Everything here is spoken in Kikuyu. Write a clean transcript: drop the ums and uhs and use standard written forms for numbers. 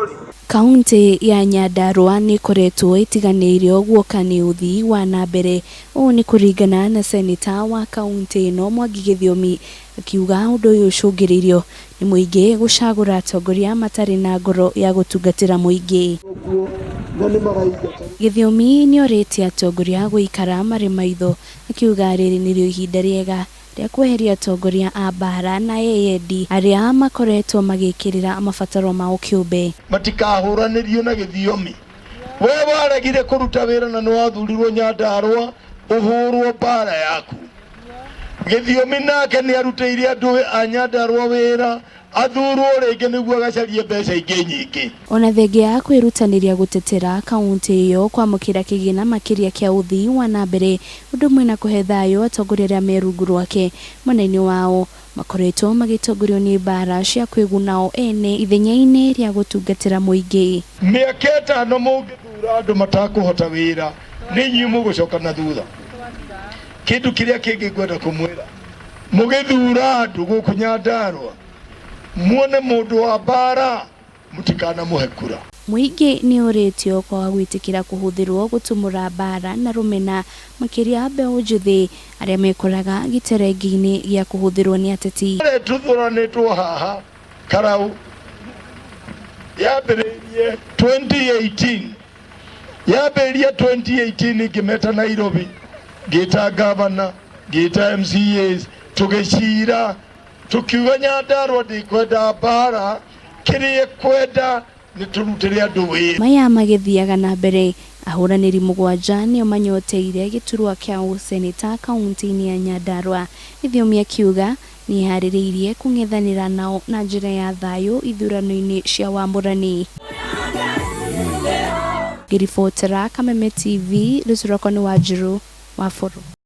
Bũrũri. Kauntĩ ya Nyandarua nĩ ĩkoretwo ĩtiganĩirio guoka nĩ ũthii wa na mbere. Ũũ nĩ kũringana na seneta wa kauntĩ ĩno Mwangi Gĩthiomi akiuga ũndũ ũyũ ũcũngĩrĩirio nĩ mũingĩ gũcagũra atongoria matarĩ na ngoro ya gũtungatĩra mũingĩ. Gĩthiomi nĩorĩtie atongoria gũikara marĩ maitho akiuga rĩrĩ nĩrĩo ihinda rĩega rĩa kweheria atongoria a mbaara na eyendi arĩa makoretwo magĩkĩrĩra mabataro mao kĩũmbe. Matikahũranĩrio na gĩthiomi. We waregire kũruta wĩra na nĩwathurirwo Nyandarua ũhũrwo mbara yaku. Gĩthiomi nake nĩarutĩire andũ a Nyandarua wĩra athurwo rĩngĩ nĩguo agacarie mbeca ingĩ nyingĩ. Ona thengia ya kwĩrutanĩria gũtetera kauntĩ ĩyo kwamũkĩra kĩgĩna makĩria kĩa ũthii wa na mbere ũndũ ũmwe na kũhe thayũ atongoria arĩa me rungu rwake mwena-inĩ wao makoretwo magĩtongorio nĩ mbaara cia kwĩguna o ene ithenya-inĩ rĩa gũtungatĩra mũingĩ. Mĩaka ĩtano mũngĩthura andũ matakũhota wĩra nĩ inyuĩ mũgũcoka na thutha. Kĩndũ kĩrĩa kĩngĩ ngwenda kũmwĩra, mũgĩthura andũ gũkũ Nyandarua muone mũndũ wa mbara mũtikanamũhe kura. Mũingĩ nĩ ũrĩtio kwaga gwĩtĩkĩra kũhũthĩrwo gũtumũra mbaara na rũmena makĩria mbeũ njĩthĩ arĩa mekoraga gĩterengĩ-inĩ gĩa kũhũthĩrwo nĩ ateti. Ĩrĩa ĩtuthuranĩtwo haha Karau yambĩrĩirie 2018, yambĩrĩria 2018 ngĩmeta Nairobi, ngĩta gavana, ngĩta MCAs, tũgĩcira tũkiuga Nyandarua ndĩkwenda mbara, kĩrĩa ĩkwenda nĩ tũrutĩre andũ wĩra. Maya magĩthiaga na mbere, ahũranĩri mũgwanja nĩo manyoteire gĩturwa kĩa ũseneta kaunti-inĩ ya Nyandarua. Gĩthiomi akiuga nĩeharĩrĩirie kũng'ethanĩra nao na njĩra ya thayũ ithurano-inĩ cia wamũrani. Ngĩribotera Kameme TV, rũciũ rwakwa nĩ Wanjiru wa Bũrũ.